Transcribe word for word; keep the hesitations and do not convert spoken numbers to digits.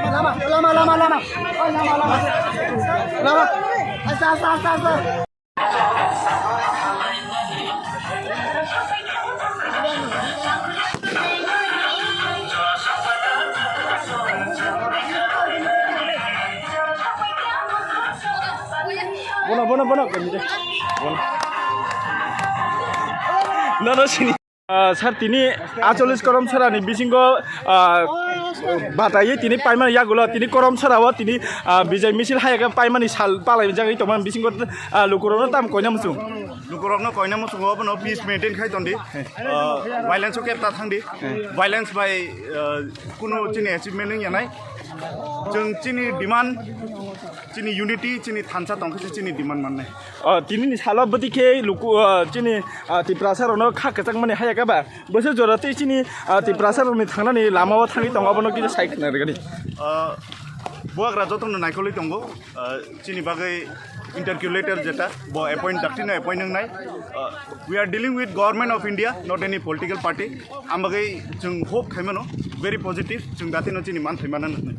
Lama, lama, lama, lama. Lama. Asta, asta, asta, asta. Bono, bono, bono, bono. Nono sini. Ah, sir, tini acholis korom sara ni bisingo, ah, bataiye tini paimani yagulo tini korom sara o tini, ah, bijai misil hayake paimani sal palai jagwi tongmani bisingo, ah, lukurokno tam koina muchung. Lukurokno koina muchungo bono peace maintain khai tondi. Ah, violence o kepta thangdi. Violence bai, ah, kuno chini achievement wngya nai. Chwng chini demand, chini unity, chini thansa tongkhe chini demand mannai. O, tinini salo bwtwi khe luku, o, chini, o, Tiprasa rokno kha kwchangmani haya khe ba, bwswk jora tei chini, o, Tiprasa rokni thangnani lama o thangwi tongo, abono kisa sai khna rwgani. O, bubagra jotono naikolwi tongo, o, chini bagwi interculator jeta, bo appoint, dakti no appoint wngnai. O, we are dealing with Government of India, not any political party. Ang bagwi chwng hope khaimano, very positive, chwng dakti no chini man thai mana nuknai.